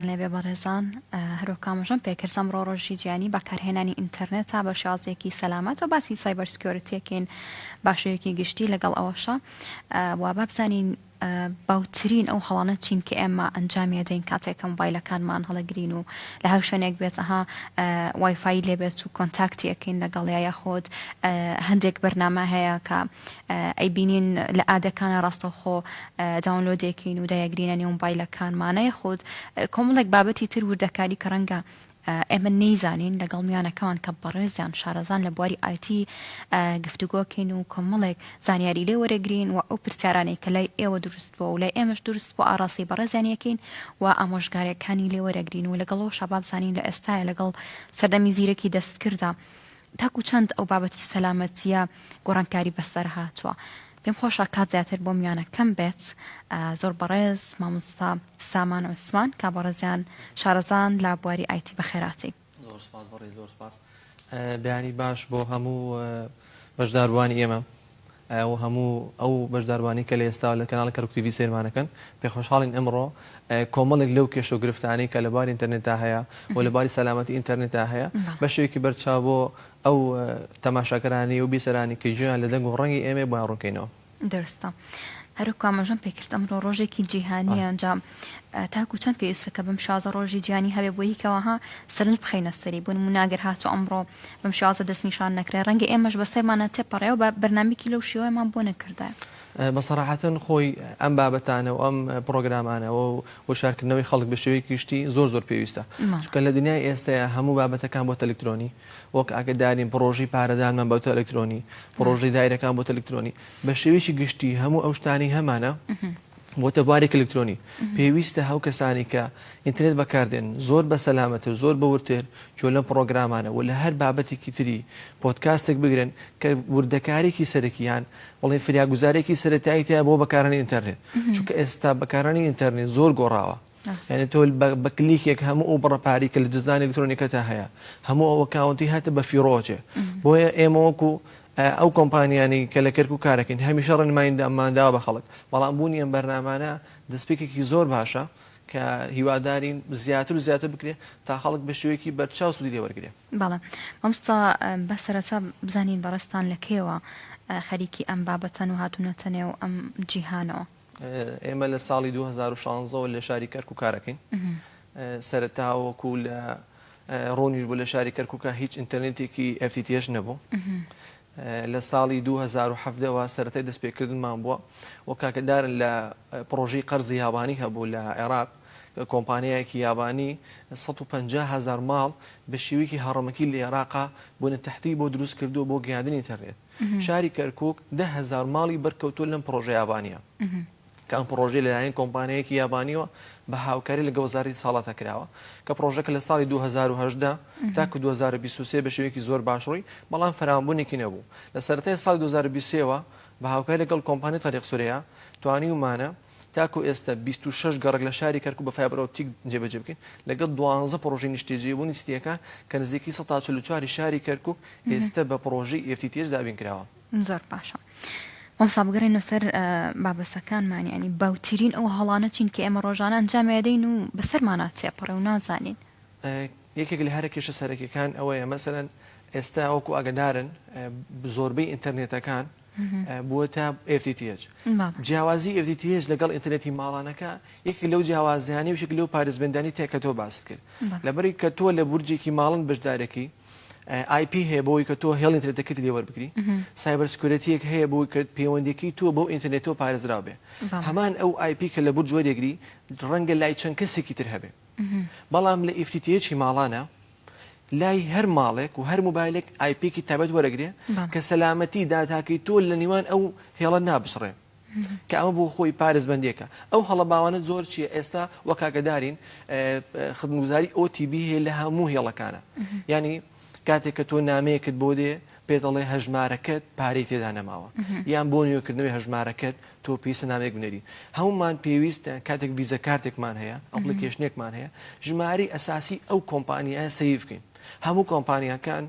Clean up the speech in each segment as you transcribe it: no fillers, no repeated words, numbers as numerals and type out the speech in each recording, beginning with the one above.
لێبێ بەڕێزان هەروەک ئاماژەم پێکرد ئەمڕۆ ڕۆژی جیهانی بەکارهێنانی ئینتەرنێتە بە شێوازێکی سەلامەت و باسی cyber security ەکەین باشەیەکی گشتی لەگەڵ ئەوەشە وا با بزانین باوترین ئەو هەڵانە چین کە ئێمە ئەنجامی دەین کاتێک کە مۆبایلەکانمان هەڵەگرین و لە هەر شوێنێک بێت ئەها وایفای لێبێت و contact ی ئەەکەین لەگەڵ یا یاخود هەندێک بەرنامە هەیە کە ئەیبینین لە ad ەکانە ڕاستەوخۆ download ێکین و دایەگرینە نێو مۆبایلەکانمانە یاخود کۆمەڵێک بابەتی تر وردەکاری کە ڕەنگە ئێمە نەیزانین لەگەڵ میوانەکەمان کە بەڕێزیان شارەزان لە بواری IT گفتوگۆکەین و کۆمەڵێک زانیاری لێ وەرەگرین و ئەو پرسیارانەی کە لای ئێوە دروست بووە و لای ئێمەش دروست بووە ئاڕاستەی بەڕێزیان یەکەین و ئامۆژگاریەکانی لێ وەرەگرین و لەگەڵەوەشا با بزانین لە ئێستایا لەگەڵ سەردەمی زیرەکی دەستکردا تاکو چەند ئەو بابەتی سەلامەتیە گۆڕانکاری بەسەر هاتووە؟ پێم خۆشە کات زیاتر بۆ میوانەکەم بێت زۆر بەڕێز مامۆستا سامان عوسمان کا بەڕێزیان شارەزان لە بواری IT بەخێراتی. زۆر سپاس بەڕێز زۆر سپاس. بەیانی باش بۆ هەموو بەشداربووانی ئێمە. و هەموو ئەو بەشداربووانەی کە لە ئێستاوە لە کەناڵی کەرکوک تیڤی سەیرمان ئەکەن، پێخۆشحاڵین ئەمڕۆ کۆمەڵێک لەو کێشە و گرفتانەی کە لە بواری ئینتەرنێتدا هەیە و لە بواری سەلامەتی ئینتەرنێتدا هەیە بە شێوەیەکی بەرچاو بۆ ئەو تەماشاکەرانی و بیسەرانی کە گوێیان لە دەنگ و ڕەنگی ئێمەیە بۆیان ڕوونکەینەوە. دروستە. هەروەک ئاماژەم پێکرد ئەمڕۆ ڕۆژێکی جیهانییە جا تاکو چەند پێویستە کە بەم شازە ڕۆژی جیهانی هەبێ بۆ یکەوە ها سەرنج بخەینە سەری بۆ نموونە ئەگەر هاتوو ئەمڕۆ بەم شێوازە دەستنیشان نەکرێ ڕەنگە ئێمەش بەسەرمانا تێپەڕێ و بە بەرنامەیەکی لەو شێوەیەمان بۆ نەکردایە. بە سەراحەتەن خۆی ئەم بابەتانە و ئەم پڕۆگرامانە و هۆشیارکردنەوەی خەڵک بە شێوەیەکی گشتی زۆر زۆر پێویستە چونکە لە دنیای ئێستەیا هەموو بابەتەکان بۆتە ئەلکترۆنی وەک ئاگەدارین پڕۆژەی پارەدانمان بۆتە ئەلکترۆنی پڕۆژەی دایرەکان بۆتە ئەلکترۆنی بە شێوەیەکی گشتی هەموو ئەو شتانەی هەمانە بۆتە بوارێک ئەلکترۆنی پێویستە هەو کەسانی کە ئینتەرنێت بەکاردێن زۆر بە سەلامەتر زۆر بە وردتر گوێ لەم پڕۆگرامانە و لە هەر بابەتێکی تری پۆدکاستێک بگرن کە وردەکارێکی سەرەکی یان بڵێن فریاگوزارێکی سەرەتایی تیا بۆ بەکارانی ئینتەرنێت چونکە ئێستا بەکارانی ئینتەرنێت زۆر گۆڕاوە یعنی تۆ بە کلیکێک هەموو ئەو بڕە پارەی کە لە جزدانی ئەلکترۆنیکەتا هەیە هەموو ئەو account ی هاتە بە فیڕۆچێ بۆیە ئێمە وەکو ئەو کۆمپانیانەی کە لە کەرکوک کارەکەین هەمیشە ڕێنماییمان داوە بە خەڵک، بەڵام بوونی ئەم بەرنامانە دەستپێکێکی زۆر باشە کە هیوادارین زیاتر و زیاتر بکرێت تا خەڵک بە شێوەیەکی بەرچاو سوودی لێ وەرگرێ. بەڵێ مامۆستا با سەرەتا بزانین بەڕێزتان لە کەیەوە خەریکی ئەم بابەتەن و هاتوونەتە نێو ئەم جیهانەوە؟ ئێمە لە ساڵی 2016 وە لە شاری کەرکوک کارەکەین. سەرەتا وەکو لە ڕوونیش بوو لە شاری کەرکوکا هیچ ئینتەرنێتێکی FTTH نەبوو. لە ساڵی 2017 وە سەرەتای دەستپێکردنمان بووە و کاکەدارن لە پڕۆژەی قەرزی یابانی هەبوو لە عێراق کۆمپانیایەکی یابانی 150 هەزار ماڵ بە شێوەیەکی هەڕەمەکی لە عێراقا بوونە تەحتی بۆ دروست کردووە بۆ گەیاندنی ئینتەرنێت. شاری کەرکوک 10,000 ماڵی بەرکەوتووە لەم پڕۆژە یابانیە. کە ئەم پڕۆژەیە لەلایەن کۆمپانیایەکی یابانیەوە بە هاوکاری لەگەڵ وەزارەتی اتصالات کراوە کە پڕۆژەکە لە ساڵی 2018 تاکو 2023 بە شێوەیەکی زۆر باش ڕۆی بەڵام فراوانبوونێکی نەبوو لە سەرەتای ساڵی 2023 وە بە هاوکاری لەگەڵ کۆمپانیای تەریق سورەیا توانیومانە تاکو ئێستا 26 گەڕەک لە شاری کەرکوک بە fiber optic جێبەجێ بکەین لەگەڵ 12 پڕۆژەی نیشتەجێبوونی سیتیەکان کە نزیکەی 144 شاری کەرکوک ئێستا بە پڕۆژەی FTTH دابین کراوە. زۆر باشە. مامۆستا بگەڕێینەوە سەر بابەسەکانمان یانی باوترین ئەو هەڵانە چین کە ئێمە ڕۆژانە ئەنجامی ئەدەین و بەسەرمانا تێپەڕێ و نازانین؟ یەکێک لە هەرە کێشە سەرەکیەکان ئەوەیە مەسەلەن ئێستا وەکو ئاگەدارن زۆربەی ئینتەرنێتەکان بووەتە FTTH جیاوازی FTTH لەگەڵ ئینتەرنێتی ماڵانەکە یەکێک لەو جیاوازیانەی و یەکێک لەو پارێزبەندانی تیا کە تۆ باست کرد لەبەری کە تۆ لە بورجێکی ماڵن بەشدارەکەی IP هەیە بۆی کە تۆ هێڵی ئینتەرنێتەکەت لێ وەربگری، cyber security یەک هەیە بۆی کە پەیوەندیەکەی تۆ بەو ئینتەرنێتەوە پارێزراو بێ. هەمان ئەو IP کە لە بورج وەریەگری ڕەنگە لای چەند کەسێکی تر هەبێ. بەڵام لە FTTH ماڵانە لای هەر ماڵێک و هەر مۆبایلێک IP ێکی تایبەت وەرەگرێ کە سەلامەتی داتاکەی تۆ لە نێوان ئەو هێڵە نابسڕێ. کە ئەمە بۆ خۆی پارێزبەندیەکە. ئەو هەڵە باوانە زۆر چیە ئێستا وەک ئاگەدارین خزمەتگوزاری OTP هەیە لە هەموو هێڵەکانە یانی کاتێک کە تۆ نامەیەکت بۆ دێ پێت دەڵێ هەژمارەکەت پارەی تێدا نەماوە یان بۆ نوێکردنەوەی هەژمارەکەت تۆ پێویستە نامەیەک بنێری هەمومان پێویستە کاتێک ڤیزە کارتێکمان هەیە application ێکمان هەیە ژمارەی ئەساسی ئەو کۆمپانیایە save بکەین هەموو کۆمپانیاکان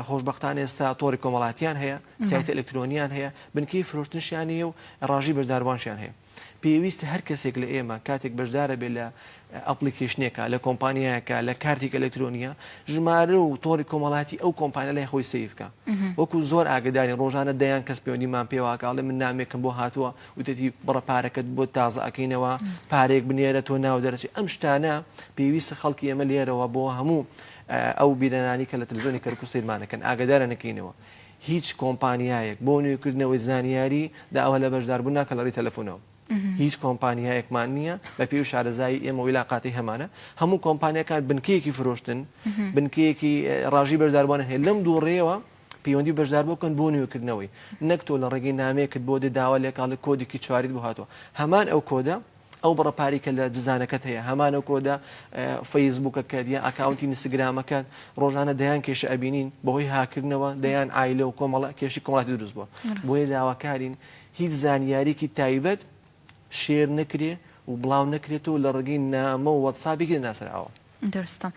خۆشبەختانە ئێستا تۆڕی کۆمەڵاتیان هەیە، سایتی ئەلکترۆنیان هەیە، بنکەی فرۆشتنشیان هەیە و ڕاژەی بەشداربوانشیان هەیە. پێویستە هەر کەسێک لە ئێمە کاتێک بەشدارە بێ لە ئەپڵیکەیشنێکا، لە کۆمپانیایەکا، لە کارتێکی ئەلکترۆنییە، ژمارە و تۆڕی کۆمەڵایەتی ئەو کۆمپانیا لای خۆی save کا. وەکو زۆر ئاگەدارین ڕۆژانە دەیان کەس پەیوەندیمان پێوە ئەکا ئەڵێ من نامێکم بۆ هاتووە وتێتی بڕە پارەکەت بۆ تازە ئەکەینەوە پارەیەک بنێرە تۆ ناو دەرەچێ ئەم شتانە پێویستە خەڵکی ئێمە لێرەوە بۆ هەموو ئەو بیرەنانی کە لە تەلەفزیۆنی کەرکوک سەیرمانەکەن ئاگەدارانەکەینەوە هیچ کۆمپانیایەک بۆ نوێکردنەوەی زانیاری داوا لە بەشداربوون ناکە لە ڕێی تەلەفۆنەوە. هیچ کۆمپانیایەکمان نییە بە پێی شارەزایی ئێمە ویلاقاتی هەمانە هەموو کۆمپانیەکان بنکەیەکی فرۆشتن بنکەیەکی ڕاژی بەشداربووان هەیە لەم دووڕێەوە پەیوەندی بەشدار بکەن بۆ نوێکردنەوەی نەک تۆ لە ڕێگەی نامەیەکت بۆ دێ داوا لێکاڵی کۆدێکی چواریت بۆ هاتووە هەمان ئەو کۆدە ئەو بڕە پارەی کە لە جزدانەکەت هەیە هەمان ئەو کۆدە فەیسبووکەکەت یان ئەکاونتی ئینستاگرامەکەت ڕۆژانە دەیان کێشە ئەبینین بەهۆی هاکردنەوە دەیان عایلە و کۆمەڵە کێشی کۆمەڵاتی دروست بووە بۆیە داواکارین هیچ زانیاریکی تایبەت share نەکرێ و بڵاو نەکرێتەوە لە ڕێگەی نامە و وەتساپێکی نەناسراوە. دروستە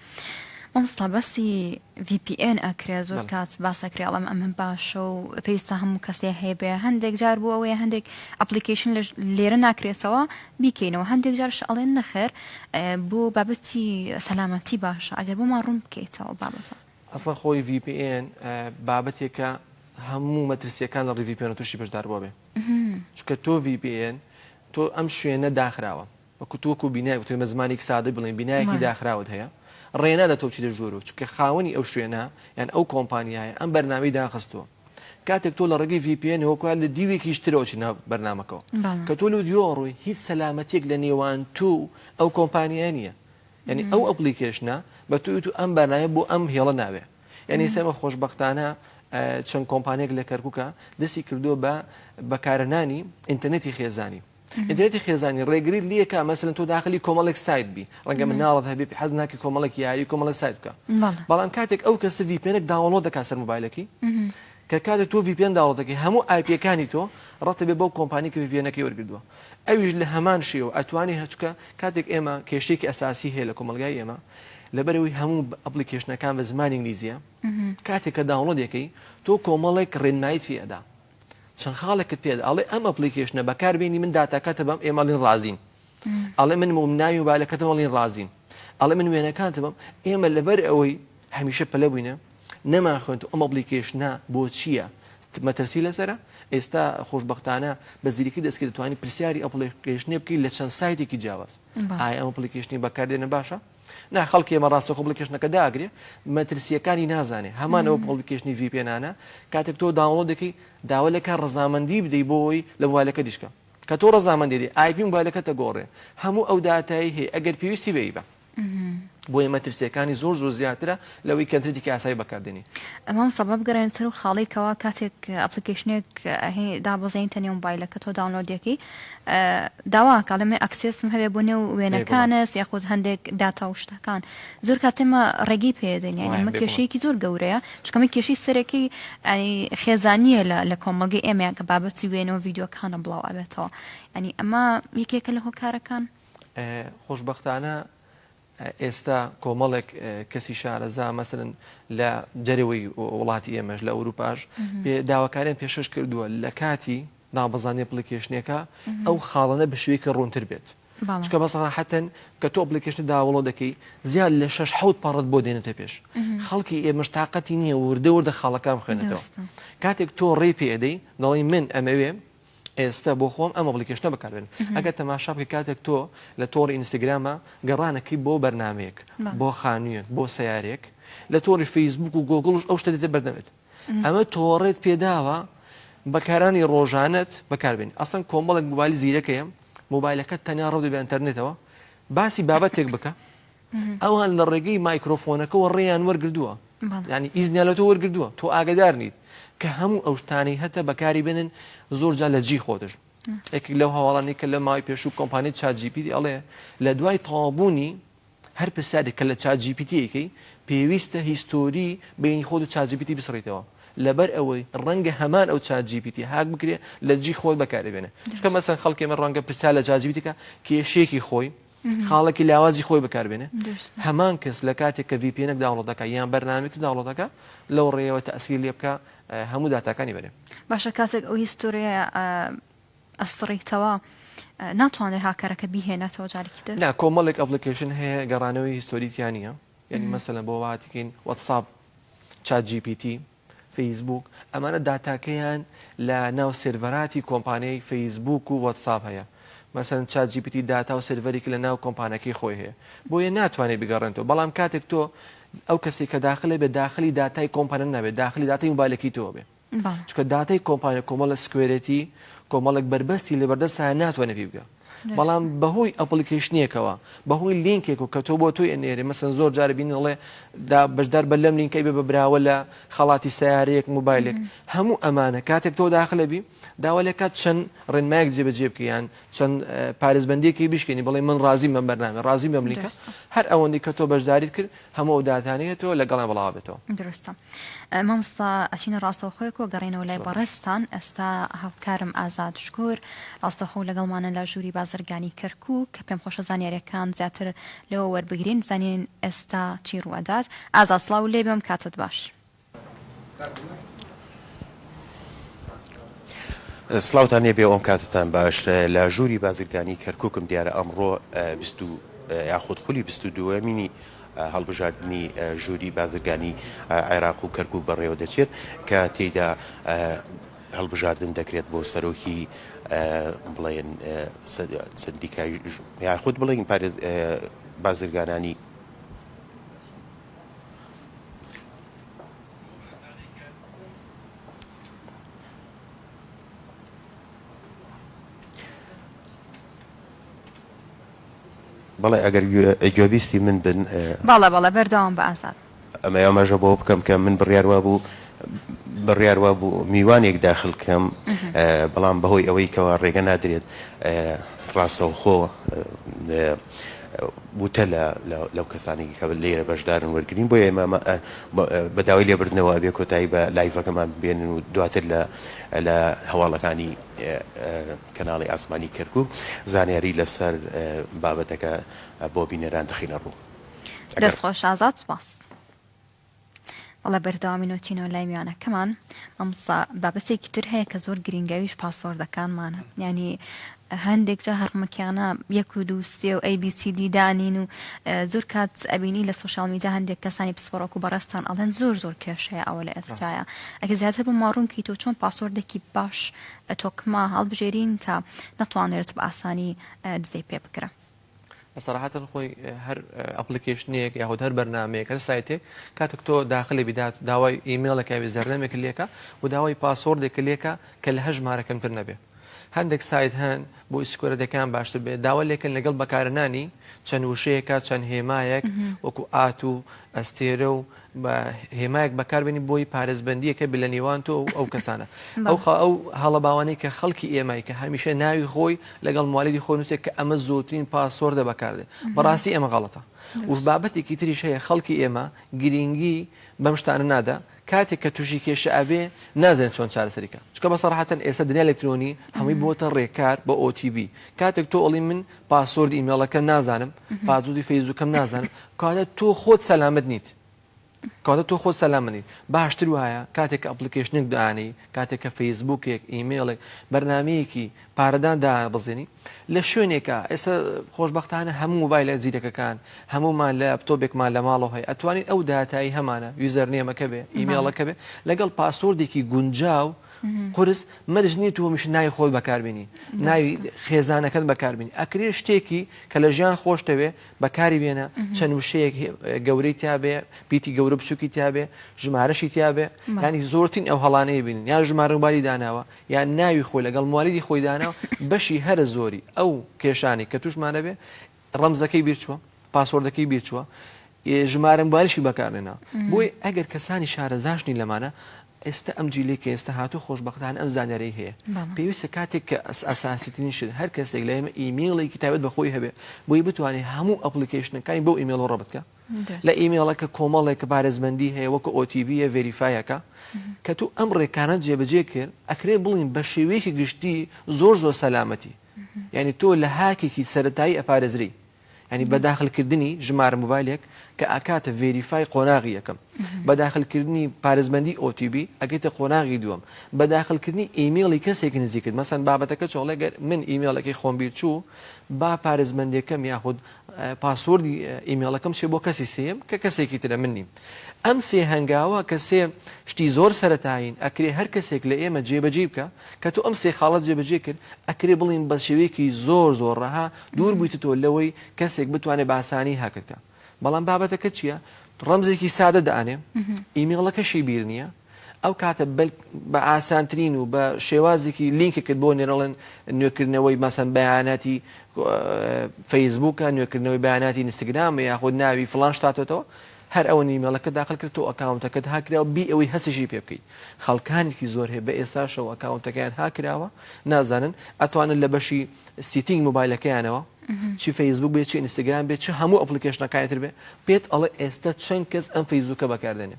مامۆستا باسی VPN ئەکرێ زۆر کات باس ئەکرێ ئەڵێم ئەمە باشە و پێویستە هەموو کەسێ هەیبێ هەندێک جار بۆ ئەوەیە هەندێک application لێرە ناکرێتەوە بیکەینەوە هەندێک جارش ئەڵێن نەخێر بۆ بابەتی سەلامەتی باشە ئەگەر بۆمان ڕوون بکەیتەوە بابەتە. ئەسڵەن خۆی VPN بابەتێکە هەموو مەترسیەکان لە ڕێی VPN تووشی بەشداربووە بێ چونکە تۆ VPN تۆ ئەم شوێنە داخراوە وەکو تۆ وەکو بینایەک بتوانین بە زمانێکی سادە بڵێین بینایەکی داخراوت هەیە ڕێ نادا تۆ بچیتە ژوورەوە چونکە خاوەنی ئەو شوێنە یان ئەو کۆمپانیایە ئەم بەرنامەی داخستووە کاتێک تۆ لە ڕێگەی VPN وەکو لە دیوێکیش ترەوە چی ناو بەرنامەکەەوە کە تۆ لەو دیوەوە ڕۆی هیچ سەلامەتیەک لە نێوان تۆ و ئەو کۆمپانیایە نییە یعنی ئەو application ە بە تۆ تو ئەم بەرنامە بۆ ئەم هێڵە ناوێ یعنی سێمە خۆشببختانە چەند کۆمپانیەک لە کەرکووکە دەستی کردووە بە بەکارهێنانی ئینتەرنێتی خێزانی ئینتەرنێتی خێزانی ڕێگریت لێکا مەسەلەن تۆ داخلی کۆمەڵێک سایت بی ڕەنگە مناڵت هەبێ حەز ناکەی کۆمەڵێک یاری کۆمەڵێک سایت بکە بەڵام کاتێک ئەو کەسە VPN ێک download دەکات سەر مۆبایلەکەی کە کاتێک تۆ VPN download دەکەی هەموو IP ەکانی تۆ ڕەتە بێ بەو کۆمپانی کە VPN ەکەی وەرگردووە ئەویش لە هەمان شێوە ئەتوانی هەچکە کاتێک ئێمە کێشێکی ئەساسی هەیە لە کۆمەلگای ئێمە لەبەرەوەی هەموو application ەکان بە زمانی ئینگلیزیە کاتێک کە download ەکەی تۆ کۆمەڵێک ڕێنماییت پێ ئەدا چەند خاڵێکت پێ ئەڵێ ئەم application ە بەکار بێنی من داتاکەتە بەم ئێمە ئەڵێن ڕازین ئەڵێ من ناوی موبایلەکەتم ئەڵێن ڕازین ئەڵێ من وێنەکانتە بەم ئێمە لەبەر ئەوەی هەمیشە پەلە بووینە نەمان خوێند ئەم application ە بۆ چییە مەترسی لەسرە ئێستا خۆشببختانە بە زیرەکی دەستکرد دەتوانانی پرسیاری application ێ بکەیت لە چەند سایتێکی جیاواز ئایا ئەم application ی بەکاردێنە باشە نا خەڵکی ئێمە ڕاستەخۆ application ەکە داگرێ مەترسیەکانی نازانێ هەمان ئەو application ی VPN انە کاتێک تۆ download دەکەی داوا لە کار ڕەزامەندی بدەی بۆی لە مۆبایلەکە دیشکە کە تۆ ڕەزامەندی دەی IP مۆبایلەکە دەگۆڕێ هەموو ئەو داتایی هەیە ئەگەر پێویستی بێ بە بۆیە مەترسیەکانی زۆر زۆر زیاترە لەوەی کە ئینتەرنێتێکی ئاسایی بەکاردێنی. مامۆستا با بگەڕێن سەر و خاڵەی کەوا کاتێک application ێک دابەزێنیتە نێو مۆبایلەکە تۆ download ەکەی داوا ئەکا ئەڵێ من access م هەبێ بۆ نێو وێنەکانت یاخود هەندێک داتا و شتەکان زۆر کات ئێمە ڕێگەی پێدەین یانی ئەمە کێشەیەکی زۆر گەورەیە چونکە ئەمە کێشەی سەرەکی ینی خێزانییە لە لە کۆمەڵگەی ئێمەیان کە بابەتی وێنە و ڤیدیۆکانە بڵاو ئەبێتەوە ینی ئەمە یەکێکە لە هۆکارەکان خۆشبەختانە ئێستا کۆمەڵێک کەسی شارەزا مەسەلەن لە دەرەوەی وڵاتی ئێمەش لە ئەوروپاش داواکاریان پێشکەش کردووە لە کاتی دابەزاندنی application ێکە ئەو خاڵانە بە شێوەیەکی ڕوونتر بێت چونکە بە سەراحەتەن کە تۆ application download دەکەی زیاد لە شەش حەوت پەڕت بۆ دێنێتە پێش خەڵکی ئێمەش تاقەتی نییە وردە وردە خاڵەکان بخوێنێتەوە کاتێک تۆ ڕێی پێ ئەدەی دەڵێی من ئەمەوێ ئێستە بۆ خۆم ئەم application ە بەکاربێنم ئەگەر تەماشا بکەی کاتێک تۆ لە تۆڕی ئینستاگرامە گەڕانەکەی بۆ بەرنامەیەک بۆ خانوویەک بۆ سیارێک لە تۆڕی فەیسبوک و گۆگڵش ئەو شتە دێتە بەردەمت ئەمە تۆڕێت پێداوە بەکارانی ڕۆژانەت بەکاربێن ئەسڵەن کۆمەڵێک موبایلی زیرەکەیە موبایلەکە تەنیا ڕەو دەبێ ئینتەرنێتەوە باسی بابەتێک بکە ئەوان لە ڕێگەی مایکرۆفۆنەکەەوە ڕێیان وەرگردووە ینی ئیزنیان لە تۆ وەرگردووە تۆ ئاگدار نیت کە هەموو ئەو شتانەی هەتە بەکاری بێنن زۆر جار لە جی خۆتش یەکێک لەو هەواڵانی کە لە ماوەی پێشوو کۆمپانی ChatGPT ئەڵێ لە دوای تەواوبوونی هەر پرسیارێک کە لە ChatGPT یەکەی پێویستە history بینی خۆت و ChatGPT بسڕیتەوە لەبەر ئەوەی ڕەنگە هەمان ئەو ChatGPT هاک بکرێ لە جی خۆت بەکاری بێنێ چونکە مەسەن خەڵکی ئێمە ڕەنگە پرسیار لە ChatGPT کە کێشەیەکی خۆی خاڵێکی لاوازی خۆی بەکاربێنێ هەمان کەس لە کاتێک کە VPN ێک download دەکا یان بەرنامەیەک download دەکا لەو ڕێیەوە تەئسیر لێ بکا هەموو داتاکانی بەرێ. باشە کاتێک ئەو history یە ئەسڕیتەوە. ناتوانێت هاکەرەکە بیهێنێتەوە جارێکی تر؟ نا کۆمەڵێک application هەیە گەڕانەوەی history تیا نییە یعنی مەسەلەن بۆ واتیکەین واتساپ چات جی پی تی فەیسبوک ئەمانە داتاکەیان لە ناو سێرڤەراتی کۆمپانیای فەیسبوک و واتساپ هەیە مەسەلەن چات جی پی تی داتا و سێرڤەرێکی لە ناو کۆمپانەکەی خۆی هەیە بۆیە ناتوانێت بگەڕێنەوە بەڵام کاتێک تۆ ئەو کەسێک کە داخلە بێ داخلی داتای کۆمپانە نابێت داخلی داتای موبایلەکەی تۆ بێ چونکە داتای کۆمپانیا کۆمەڵە security کۆمەڵێک بەربەستی لەبەردەست هەیە ناتوانێت پێی بگە بەڵام بەهۆی application ێکەوە بەهۆی لینکێک و کە تۆ بۆ تۆی ئەنێرێ مەسەن زۆر جار بینی ئەڵێ دا بەشدار بە لەم لینکەی بێ بە براوە لە خەڵاتی سیارەیەک موبایلێک هەموو ئەمانە کاتێک تۆ داخلە بی داوا لێ کات چەند ڕێنمایەک جێبەجێ بکەیان چەند پارێزبەندیەکی بشکێنی بڵێ من ڕازیم بەم بەرنامە ڕازیم بەم لینکە هەر ئەوەندەی کە تۆ بەشداریت کرد هەموو ئەو داتانەیە تۆ لەگەڵیان بڵاوە بێتەوە. دروستە مامۆستا ئەچینە ڕاستەوخۆیەک و گەڕێنەوە لای بەڕێزتان ئێستا هاوکارم ئازاد شکور ڕاستەوخۆ لەگەڵمانە لە ژووری بازرگانی کەرکوک کە پێم خۆشە زانیاریەکان زیاتر لەوە وەربگرین بزانین ئێستا چی ڕووئەدات ئازاد سڵاو لێ بێم کاتت باش. سڵاوتان لێ بێ ئەم کاتتان باش لە ژووری بازرگانی کەرکوکم دیارە ئەمڕۆ یاخود خولی 22مینی هەڵبژاردنی ژووری بازرگانی عێراق و کەرکوک بەڕێوە دەچێت کە تێیدا هەڵبژاردن دەکرێت بۆ سەرۆکی بڵێن سندیکای یاخود بڵێن پارێز بازرگانانی بەڵێ ئەگەر گوێبیستی من بن. بەڵێ بەڵێ بەردەوام بە ئازاد. ئەمە ئاماژە بەوە بکەم کە من بڕیار وابوو بڕیار وابوو میوانێک داخل کەم بەڵام بەهۆی ئەوەی کەوا ڕێگە نادرێت ڕاستەوخۆ وتە لە لەو کەسانی کە لێرە بەشدارن وەرگین بۆیە ئێمە بە داوای لێبردنەوە ئەبێ کۆتایی بە live ەکەمان بێنن و دواتر لە لە هەواڵەکانی کەناڵی ئاسمانی کەرکوک زانیاری لەسەر بابەتەکە بۆ بینەران دەخەینە ڕوو. دەست خۆش ئازاد سپاس. بەڵێ بەردەوامی نۆچینەوە لای میوانەکەمان مامۆستا بابەتێکی تر هەیە کە زۆر گرینگەویش password ەکانمانە ینی هەندێک جا هەڕمەکیانە یەک و دوو سێ و A B C D دانین و زۆر کات ئەبینی لە social media هەندێک کەسانی پسپۆڕەک و بەڕێزتان ئەڵێن زۆر زۆر کێشەیە ئەوە لە ئێستاە ئەگە زیاتر بۆ ماڕوون کەی تۆ چۆن password ێکی باش تۆکمە هەڵبژێرین کە نەتوانرێت بە ئاسانی دزەی پێ بکرا. بە سەراحەتەن خۆی هەر application ێک یاخود هەر بەرنامەیەک هەر سایتێک کاتێک تۆ داخلی بیدات داوای ئیمێڵێک یا username ێک لێکە و داوای password ێک لێکە کە لە هەژمارە کەمتر نەبێ هەندێک سایت هەن بۆ security ەکان باشتر بێت داوا لێکن لەگەڵ بەکارنانی چەند وشەیەکە چەند هێمایەک وەکو at و ئەستێرە و بە هێمایەک بەکاربێنی بۆی پارێزبەندیەکە بێ لە نێوان تۆ و ئەو کەسانە ئەو ئەو هەڵە باوانەی کە خەڵکی ئێمای کە هەمیشە ناوی خۆی لەگەڵ موالیدی خۆی نووسێت کە ئەمە زۆرترین password ە بەکاردێ بەڕاستی ئەمە غەڵەتە و بابەتێکی تریش هەیە خەڵکی ئێمە گرینگی بەم شتانە نادا کاتێک کە تووشی کێشە ئەبێ نازانێت چۆن چارەسەری کە چونکە بە سەراحەتەن ئێستا دنیا ئەلکترۆنی هەمووی بۆتە ڕێکار بە OTP کاتێک تۆ ئەڵی من password ئیمێڵەکەم نازانم password ی فەیسبوکەم نازانم کەواتە تۆ خۆت سەلامەت نیت کەواتە تۆ خۆت سەلامەت نیت باشتر وایە کاتێک کە application ێک دانێی کاتێک کە فەیسبوکێک ئیمێڵێک بەرنمەیەکی پارەدان دابەزێنی لە شوێنێکە ئێستا خۆشببختانە هەموو مۆبایلە زیرەکەکان هەمومان لە لابتۆبێکمان لە ماڵەوە هەیە ئەتوانین ئەو داتایی هەمانە username ەکە بێ ئیمێڵەکە بێ لەگەڵ password ێکی گونجاو قورس مەرج نییە تۆ هەمیشە ناوی خۆت بەکاربێنی ناوی خێزانەکەت بەکاربێنی ئەکرێ شتێکی کە لە ژیان خۆشتەوێ بەکاری بێنە چەند وشەیەک گەورەی تیاابێ پیتی گەورە بچووکی تیاابێ ژمارەشی تیاابێ ینی زۆرترین ئەو هەڵانەیە بینن یان ژمارە موبایلی داناوە یان ناوی خۆی لەگەڵ موالیدی خۆی داناوە بەشی هەرە زۆری ئەو کێشانی کە توشمانە بێ ڕەمزەکەی بیرچووە password ەکەی بیرچووە ژمارە موبایلشی بەکارنێنا بۆی ئەگەر کەسانی شارەزاشنی لەمانە ئێستا ئەم جیلەی کە ئێستا هاتوو خۆشبەختانە ئەم زانیاریەی هەیە پێویستە کاتێک کە ئەساسیترین شت هەر کەسێک لە ئێمە ئیمێڵێکی تایبەت بە خۆی هەبێ بۆی بتوانێت هەموو application ەکانی بەو ئیمێڵ ڕەبت کە لە ئیمێڵەکە کۆمەڵێک کە پارێزبەندی هەیە وەکو OTP یە verify ەکە کە تو ئەم ڕێکانە جێبەجێ کرد ئەکرێ بڵین بە شێوەیەکی گشتی زۆر زۆر سەلامەتی یعنی تۆ لە هاکێکی سەتایی ئەپارێزری. ینی بە داخلکردنی ژمارە مۆبایلێک کە ئەکاتە verify قۆناغی یەکەم، بە داخلکردنی پارێزبەندی OTP ئەگەیتە قۆناغی دووەم، بە داخلکردنی ئیمێڵی کەسێکی نزیکت، مەسەن بابەتەکە چۆڵێ گەر من ئیمێڵەکەی خۆم بیر چوو با پارێزبەندیەکەم یاخود password ی ئیمێڵەکەم بچێ بۆ کەسی سێیەم کە کەسێکی ترە من نیم. ئەم سێ هەنگاوە کە سێ شتی زۆر سەرەتایین ئەکرێ هەر کەسێک لە ئێمە جێبەجێی بکا، کە تۆ ئەم سێ خاڵەت جێبەجێ کرد ئەکرێ بڵێین بە شێوەیەکی زۆر زۆر ڕەها دوور بوویتەوە لەوەی کەسێک بتوانێت بە ئاسانی هاکت کا. بەڵام بابەتەکە چییە؟ ڕەمزێکی سادە دائەنێ، ئیمێڵەکەشی بیر نییە، ئەو کاتە بە ئاسانترین و بە شێوازێکی لینکێکت بۆ نێرەڵێن نوێکردنەوەی مەسەن بەیاناتی فەیسبووکە، نوێکردنەوەی بەیاناتی ئینستاگرام یاخود ناوی فڵان شتاتەوە، هەر ئەوە ئیمێڵەکە داخل کرد تۆ ئەکاونتەکەت هاکراوە بی ئەوەی هەستیشی پێ بکەیت. خەڵکانێکی زۆر هەیە بە ئێستاشەوە ئەکاونتەکەیان هاکراوە نازانن ئەتوانن لە بەشی setting مۆبایلەکەیانەوە چی فەیسبوک بێ چی ئینستاگرام بێ چ هەموو application ەکانی تر بێ پێت ئەڵێ ئێستا چەند کەس ئەم فەیسبوکە بەکاردێنێ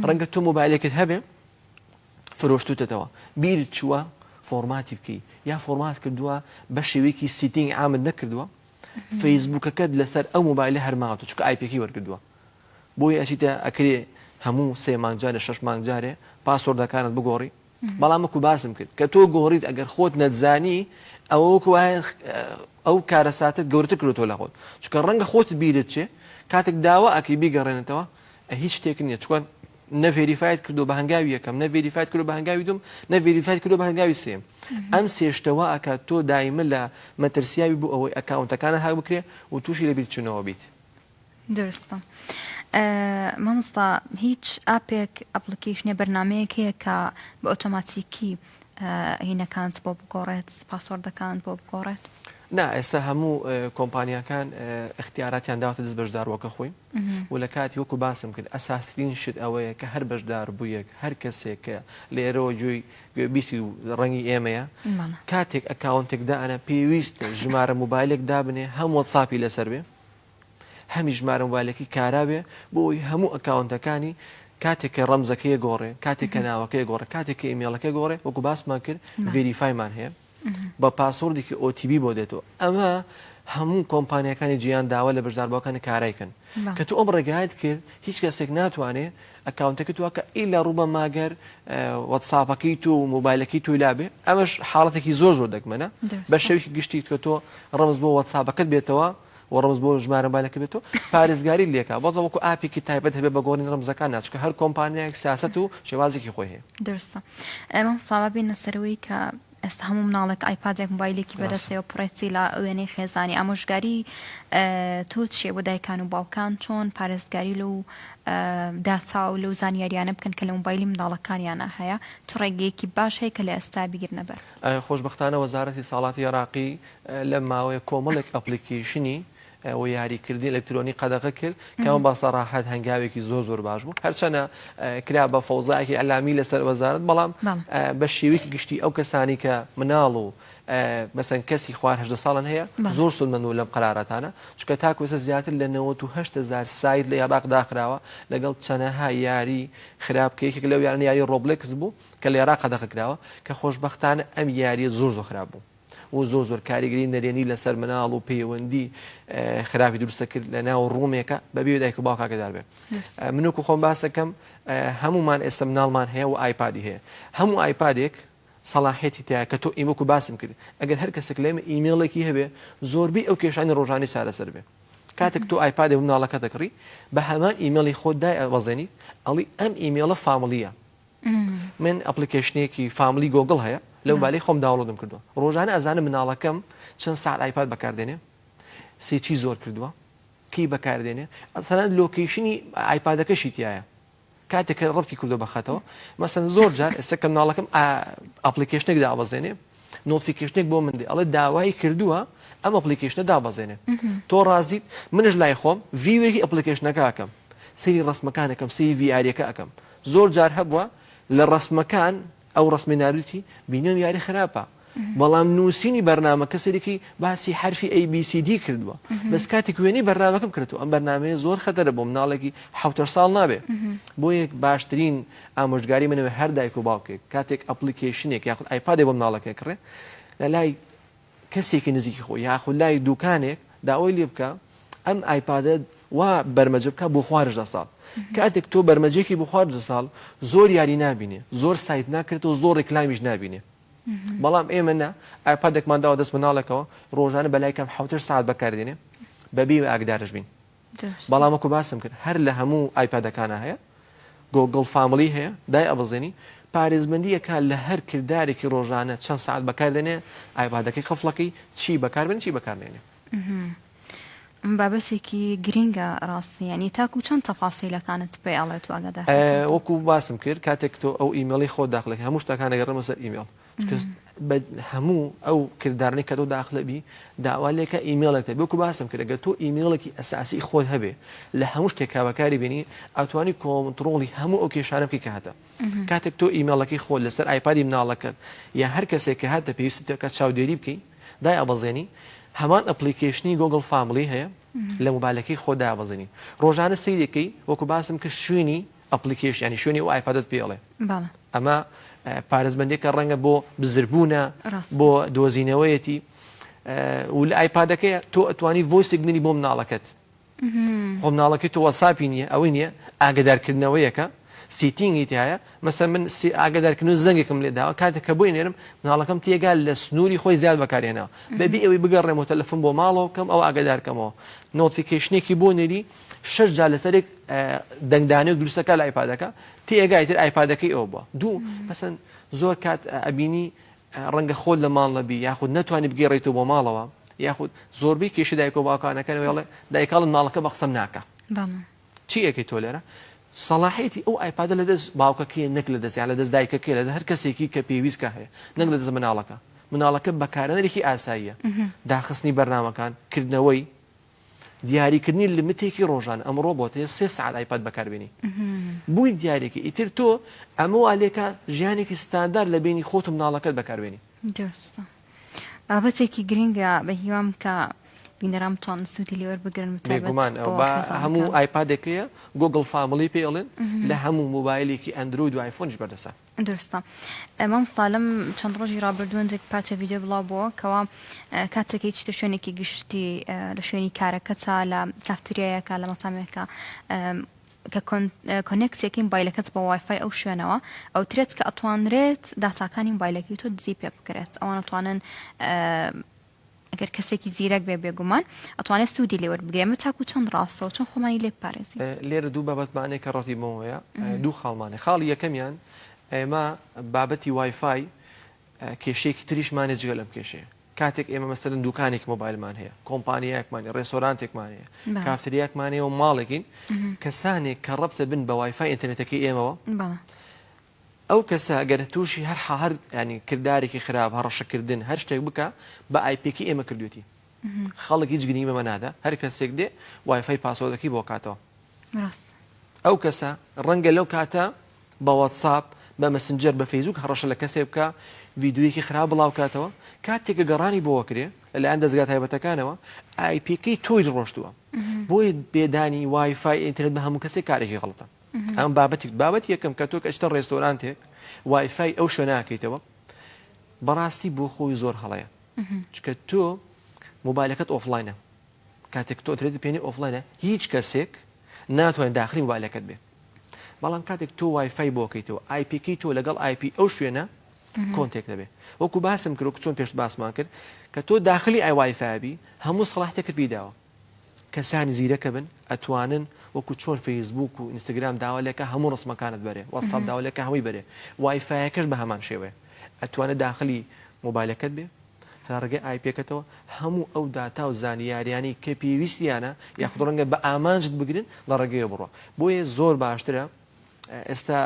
ڕەنگە تۆ مۆبایلێکت هەبێ فرۆشتوتەتەوە بیرت چووە format ی بکەی یا format کردووە بە شێوەیەکی setting عامت نەکردووە فەیسبوکەکەت لەسەر ئەو مۆبایلە هەرماوەتە چونکە IP ەکەی وەرگردووە بۆیە ئەچیتە ئەکرێ هەموو سێ مانگ جارێ شەش مانگ جارێ password ەکانت بگۆڕی بەڵام وەکو باسم کرد کە تۆ گۆڕیت ئەگەر خۆت نەتزانی ئەوە وەکو وایە ئەو کارەساتت گەورەتر کردوەوە لە خۆت چونکە ڕەنگە خۆت بیرت چێ کاتێک داوا ئەکەی بیگەڕێنێتەوە هیچ شتێک نییە چونکە نە verify ت کردو بە هەنگاوی یەکەم نە verify ت کردو بە هەنگاوی دوم نە verify ت کردو بە هەنگاوی سێم ئەم سێشتەوە ئەکات تۆ دایمە لە مەترسیاوی بۆ ئەوەی ئەکاونتەکانە هاک بکرێ و تووشی لە بیرچوونەوە بیت. دروستە مامۆستا هیچ ئاپێک application ێ بەرنمەیەک هەیە کە بە ئۆتۆماتیکی هینەکانت بۆ بگۆڕێت password ەکانت بۆ بگۆڕێت؟ نا ئێستا هەموو کۆمپانیاکان اختیاراتیان داوەتە دەست بەشداربووەکە خۆی و لە کاتی وەکو باسم کرد ئەساسترین شت ئەوەیە کە هەر بەشدار بوویەک هەر کەسێک کە لێرەوە گوێی گوێبیستی و ڕەنگی ئێمەیە کاتێک ئەکاونتێک دائەنا پێویستە ژمارە مۆبایلێک دابنێ هەم وەتساپی لەسەر بێ هەمی ژمارە مۆبایلەکەی کارا بێ بۆ ئەوەی هەموو ئەکاونتەکانی کاتێک کە ڕەمزەکەی گۆڕێ کاتێک کە ناوەکەی گۆڕێ کاتێک کە ئیمێڵەکەی گۆڕێ وەکو باسمان کرد verify مان هەیە بە password ێکی OTP بۆ دێتەوە ئەمە هەموو کۆمپانیەکانی جیان داوا لە بەشداربووەکانی کارای کەن کە تۆ ئەم ڕێگایت کرد هیچ کەسێک ناتوانێ ئەکاونتەکە تۆ کە ئیلا ڕووبە ماگەر وەتساپەکەی تۆ و مۆبایلەکەی تۆی لابێ ئەمەش حاڵەتێکی زۆر زۆر دەگمەنە بە شێوەیەکی گشتی کە تۆ ڕەمز بۆ وەتساپەکەت بێتەوە و ڕەمز بۆ ژمارە مۆبایلەکە بێتەوە پارێزگاری لێکا بەڵام وەکو ئاپێکی تایبەت هەبێ بە گۆڕینی ڕەمزەکان نا چونکە هەر کۆمپانیایەک سیاسەت و شێوازێکی خۆی هەیە. دروستە مامۆستا با بێینە سەرەوەی کە ئێستا هەموو مناڵێک ئایپادێک مۆبایلێکی بەدەستەوە پڕێتی لە وێنەی خێزانی ئامۆژگاری تۆ چییە بۆ دایکان و باوکان چۆن پارێزگاری لەو داتا و لەو زانیاریانە بکەن کە لە مۆبایلی منداڵەکانیانە هەیە چ ڕێگەیەکی باش هەیە کە لە ئێستا بیگرنە بەر؟ خۆشبەختانە وەزارەتی ساڵاتی عێراقی لەم ماوەیە کۆمەڵێک application ی و یاریکردنی ئەلکترۆنی قەدەغە کرد کە ئەمە بە سەراحەت هەنگاوێکی زۆر زۆر باش بوو هەرچەنە کرا بە فەوزایەکی ئەلامی لەسەر وەزارەت بەڵام بە شێوەیەکی گشتی ئەو کەسانی کە مناڵ و مەسەن کەسی خوار هەژدە ساڵن هەیە زۆر سوودمەند بوون لەم قەراراتانە چونکە تاکو ئێستا زیاتر لە 98 هەزار سایت لە عێراق داخراوە لەگەڵ چەنەها یاری خراپ کە یەکێک لەو یارانە یاری ڕۆبلێکس بوو کە لە عێراق قەدەغە کراوە کە خۆشبەختانە ئەم یاریە زۆر زۆر خراپ بوو. و زۆر زۆر کاریگەری نەرێنی لەسەر مناڵ و پەیوەندی خراپی دروستە کرد لە ناو room ێکە بەبێ دایک و باوک ئاگادار بێ من وەکو خۆم باسەکەم هەمومان ئێستا مناڵمان هەیە و ئایپادی هەیە هەموو ئایپادێک سەڵاحێتی تیا کە تۆ ئیمەکو باسم کرد ئەگەر هەر کەسێک لێمە ئیمێڵێکی هەبێ زۆربەی ئەو کێشانی ڕۆژانی چارەسەر بێ کاتێک تۆ ئایپادێ مناڵەکە دەکڕی بە هەمان ئیمێڵی خۆت دای ئەبەزێنیت ئەڵی ئەم ئیمێڵە family ە من application ێکی family گۆگڵ هەیە لەو بالەی خۆم download م کردووە ڕۆژانە ئەزانم مناڵەکەم چەند ساعت ئایپاد بەکاردێنێ search ی زۆر کردووە کەی بەکاردێنێ ئەسەلەن location ی ئایپادەکەشی تایە کاتێک کە ڕەبتی کردو بەخەتەوە مەسەن زۆر جار ئێستا کە مناڵەکەم application ێک دابەزێنێ notification ێک بۆ من دێ ئەڵێ داوای کردووە ئەم application ە دابەزێنێ تۆ ڕازیت منش لای خۆم view ێکی application ەکە ئەکەم سەیری ڕسمەکانەکەم سەیری ڤی ئاریەکە ئەکەم زۆر جار هەبووە لە ڕەسمەکان ئەو ڕەسمی ناروتی بینم یاری خراپە بەڵام نووسینی بەرنامەکە سەرێکی باسی حرفی ABCD کردووە بەس کاتێک وێنەی بەرنامەکەم کردو ئەم بەرنمەیە زۆر خەتەرە بۆ مناڵێکی حوتە ساڵ نابێ بۆ یەک باشترین ئامۆژگاری منەوە هەر دایک و باوکێک کاتێک application ێک یاخود ئایپادێ بۆ مناڵەکەی کڕێ لە لای کەسێکی نزیکی خۆی یاخود لای دوکانێک داوای لێ بکە. ئەم ئایپادە وا بەرمەجە بکە بۆ خوارش دە ساڵ. کاتێک تۆ بەرمەجێکی بۆ خوار دە ساڵ زۆر یاری نابینێ، زۆر سایت ناکرێتەوە، زۆر ڕیکلامیش نابینێ. بەڵام ئێمە نا، ئایپادێکمان داوە دەست مناڵێکەوە ڕۆژانە بەلای کەم حەوتر سەعات بەکاردێنێ بەبێ ئاگدارش بین. بەڵام وەکو باسم کرد هەر لە هەموو ئایپادەکانە هەیە Google Family هەیە دای ئەبەزێنی پارێزبەندی ئەکا لە هەر کردارێکی ڕۆژانە چەند سەعات بەکار دێنێ ئایپادەکەی قفڵەکەی چی بەکار بێنێ چی بەکار نێنێ. بابەتێکی گرینگە ڕاستی یانی تاکو چەند تەفاسیلەکانت پێ ئەڵێت و ئاگادار دەکاتەوە؟ وەکو باسم کرد کاتێک تۆ ئەو ئیمێڵی خۆت داخلەکەی هەموو شتەکان ئەگەڕێمە سەر ئیمێڵ چونکە بە هەموو ئەو کردارانەی کە تۆ داخلە بی داوا لێکە ئیمێڵێک هەبێ وەکو باسم کرد ئەگەر تۆ ئیمێڵێکی ئەساسی خۆت هەبێ لە هەموو شتێک کە بەکاری بێنی ئەتوانی کۆنتڕۆڵی هەموو ئەو کێشانە بکەی کە هەتە کاتێک تۆ ئیمێڵەکەی خۆت لەسەر ئایپادی مناڵەکەت یا هەر کەسێک کە هەتە پێویستت پێ بکات چاودێری بکەی دایئەبەزێنی هەمان application ی Google Family هەیە لە مۆبایلەکەی خۆت دایئەبەزێنی ڕۆژانە سەیرێکەی وەکو باسم کرد شوێنی application یانی شوێنی ئەو ئایپادت پێ ئەڵێ ئەمە پارێزبەندێکە ڕەنگە بۆ بزربوونە بۆ دۆزینەوەیەتی و لە ئایپادەکەی تۆ ئەتوانی voice ێک بنێری بۆ مناڵەکەت خۆ مناڵەکەی تۆ وەساپی نییە ئەوەی نییە ئاگدارکردنەوەیەکە setting ی تایە مەسە من سی ئاگدارکردن و زەنگێکم لێداوە کاتێک کە بۆی نێرم مناڵەکەم تێگا لە سنووری خۆی زیاد بەکارهێناوە بەبێ ئەوەی بگەڕێمەوە تەلەفۆن بۆ ماڵەوە بکەم ئەو ئاگدارکەمەوە notification ێکی بۆ نێری شەش جار لەسەرێک دەنگدانەوەک دروستەکە لە ئایپادەکە تێگای تر ئایپادەکەی ئەو بووە دوو مەسەن زۆر کات ئەبینی ڕەنگە خۆت لە ماڵ نەبی یاخود نەتوانی بگەڕێیتەوە بۆ ماڵەوە یاخود زۆربەی کێشەی دایک و باوکانەکەن وێڵێ دایکاڵن ماڵەکە بە قسەم ناکا چی ئەکەی تۆ لێرە سەڵاحیەتی ئەو ئایپادە لە دەست باوکەکەی نەک لە دەست یان لە دەست دایکەکەی لە هەر کەسێکی کە پێویست کە هەیە نەک لە دەست مناڵەکە مناڵەکە بەکارەنەرێکی ئاساییە داخستنی بەرنامەکان کردنەوەی دیاریکردنی limit ێکی ڕۆژانە ئەمڕۆ بۆت هەیە سێ سەعات ئایپاد بەکاربێنی بووی دیارێکی ئیتر تۆ ئەمە وا لێکا ژیانێکی ستاندار لە بینی خۆت و مناڵەکەت بەکاربێنی. دروستە بابەتێکی گرنگە بە هیوام کە بینەران بتوانن سوودی لێ وەربگرن بەتایبەت بێگومان بۆ با هەموو خێزانەکان. ئایپادێک هەیە Google Family پێی ئەڵێن لە هەموو مۆبایلێکی ئەندرۆید و ئایفۆنیش بەردەستە. دروستە مامۆستا لەم چەند ڕۆژی ڕابردوو هەندێک پارچە ڤیدیۆ بڵاو بووە کەوا کاتێک هیچ لە شوێنێکی گشتی لە شوێنی کارەکەتا لە کافتریایەکە لە مەتامێکە کە connect ێکی مۆبایلەکەت بە وایفای ئەو شوێنەوە ئەوترێت کە ئەتوانرێت داتاکانی مۆبایلەکەی تۆ دزی پێ بکرێت ئەوان ئەتوانن ئەگەر کەسێکی زیرەک بێ بێگومان ئەتوانێت سوودی لێ وەربگرێ ئەمە تاکو چەند ڕاستە و چۆن خۆمانی لێ بپارێزین؟ لێرە دوو بابەتمان هەیە کە ڕەتی بۆمەوەیە دوو خاڵمان هەیە خاڵی یەکەمیان ئێمە بابەتی وایفای کێشەیەکی تریشمان هەیە جگە لەم کێشەیە کاتێک ئێمە مەسەلەن دوکانێکی مۆبایلمان هەیە کۆمپانیایەکمان هەیە ڕێسۆرانتێکمان هەیە کافتریاکمان هەیە و ماڵێکین کەسانێک کە ڕەبتە بن بە وایفای ئینتەرنێتەکەی ئێمەوە ئەو کەسە گەر تووشی هەر هەر یانی کردارێکی خراپ هەڕەشەکردن هەر شتێک بکا بە ئایپیەکەی ئێمە کردوێتی خەڵک هیچ گرنگی بەمە نادا هەر کەسێک دێ وایفای password ەکەی بۆ کاتەوە ئەو کەسە ڕەنگە لەو کاتە بە واتساپ بە مەسنجەر بە فەیسبوک هەڕەشە لە کەسێک بکە ڤیدیۆیەکی خراپ بڵاو کاتەوە کاتێک کە گەڕانی بۆ کرێ لەلایەن دەزگا تایبەتەکانەوە ئایپیەکەی تۆی ڕۆشتووە بۆیە پێدانی وایفای ئینتەرنێت بە هەموو کەسێک کارێکی غەڵەتە ئەم بابەتی بابەتی یەکەم کە تۆ کە ئەچیتە ڕێستۆرانتێک وایفای ئەو شوێنە ئەکەیتەوە بەڕاستی بۆ خۆی زۆر هەڵەیە چکە تۆ مۆبایلەکەت offline ە کاتێک تۆ ئینتەرنێت پێنی offline ە هیچ کەسێک ناتوانێت داخلی مۆبایلەکەت بێ بەڵام کاتێک تۆ وایفای بۆکەیتەوە ئایپیەکەی تۆ لەگەڵ ئایپی ئەو شوێنە contact دەبێ وەکو باسم کرد چۆن پێشت باسمان کرد کە تۆ داخلی ئای وایفابی هەموو سەڵاحتێکت پیداوە کەسانی زیرەکە بن ئەتوانن وەکو چۆن فەیسبوک و ئینستاگرام داوا لێکا هەموو ڕسمەکانت بەرێ واتساپ داوا لێکا هەمووی بەرێ وایفایەکەش بە هەمان شێوەیە ئەتوانێت داخلی مۆبایلەکەت بێ لە ڕێگەی ئایپیەکەتەوە هەموو ئەو داتا و زانیاریانەی کە پێویستیانە یاخود ڕەنگە بە ئامانجت بگرن لە ڕێگەیەوە بڕۆ بۆیە زۆر باشترە ئێستا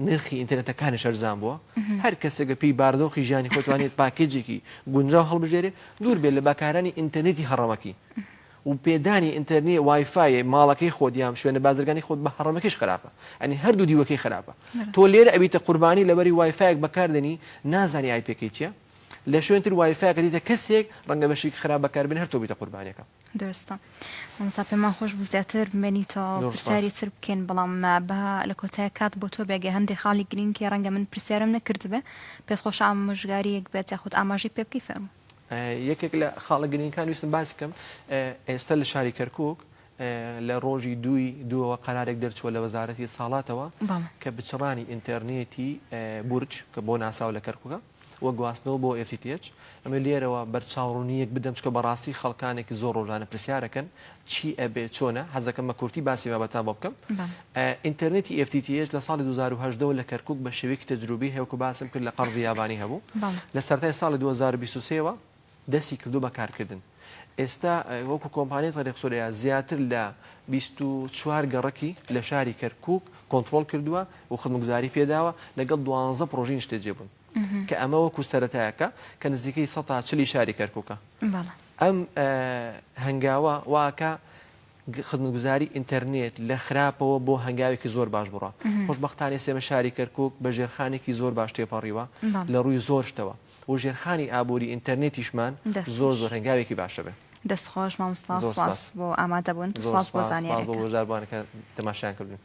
نرخی ئینتەرنێتەکانیش هەرزان بووە هەر کەسێک بە پێی باردۆخی ژیانی خۆی توانێت پاکێجێکی گونجاو هەڵبژێرێ دوور بێت لە بەکارانی ئینتەرنێتی هەڕەمەکی و پێدانی ئینتەرنێ وایفای ماڵەکەی خۆت یان شوێنە بازرگانی خۆت بە هەڕەمەکیش خراپە ئەنی هەردوو دیوەکەی خراپە تۆ لێرە ئەبیتە قوربانی لەبەری وایفایەک بەکاردێنی نازانی ئایپیەکەی چییە لە شوێن تر وایفایەکە دیتە کەسێک ڕەنگە بەشێکی خراپ بەکاربێنێ هەر تۆ بیتە قوربانیەکە. دروستە مامۆستا پێمان خۆش بوو زیاتر بمێنیتەوە زۆر سپاس. پرسیاری تر بکەین بەڵام با لە کۆتای کات بۆ تۆ بێگە هەندێک خاڵی گرنگ هەیە ڕەنگە من پرسیارم نەکردبێ پێت خۆشە ئامۆژگارییەک بێت یاخود ئاماژەی پێ بکەی فەرموو. یەکێک لە خاڵە گرنگەکان ویستم باسی بکەم ئێستا لە شاری کەرکک لە ڕۆژی دووی دووەوە قەرارێک دەرچووە لە وەزارەتی اتصالاتەوە کە بچڕانی ئینتەرنێتی بورج کە بۆ ناسراوە لە کەرکوکە و گواستنەوە بۆ FTTH ئەمە لێرەوە بەرچاوڕوونییەک بدەم چونکە بەڕاستی خەڵکانێکی زۆر ڕۆژانە پرسیارەکەن چی ئەبێ چۆنە حەزەکەم بە کورتی باسی بابەتان بۆ بکەم ئینتەرنێتی FTTH لە ساڵی 2018 لە کەرکوک بە شێوەیەکی تەجروبی هەیە وەکو باسم کرد لە قەرزی یابانی هەبوو لە سەرەتای ساڵی 2023ەوە دەستی کردو بە کارکردن ئێستا وەکو کۆمپانیای تەریق سورەیا زیاتر لە 24 گەڕەکی لە شاری کەرکوک کۆنترۆڵ کردووە و خزمەتگوزاری پێداوە لەگەڵ دوانزە پڕۆژەی نیشتەجێبوون کە ئەمە وەکو سەرەتایەکە کە نزیکەی 140 شاری کەرکوکە ئەم هەنگاوە واکە خزمەتگوزاری ئینتەرنێت لە خراپەوە بۆ هەنگاوێکی زۆر باش بڕا. خۆشبەختانە ئێستا ئێمە شاری کەرکوک بە ژێرخانێکی زۆر باش تێپەڕیوە لە ڕووی زۆر شتەوە و ژێرخانی ئابووری ئینتەرنێتیشمان زۆر زۆر هەنگاوێکی باشە بێ. دەست خۆش مامۆستا سوپاس بۆ ئامادەبوونت و سوپاس بۆ زانیاریەکان. زۆر سوپاس، سوپاس بۆ بەشداربووان کە تەماشایان کردووین.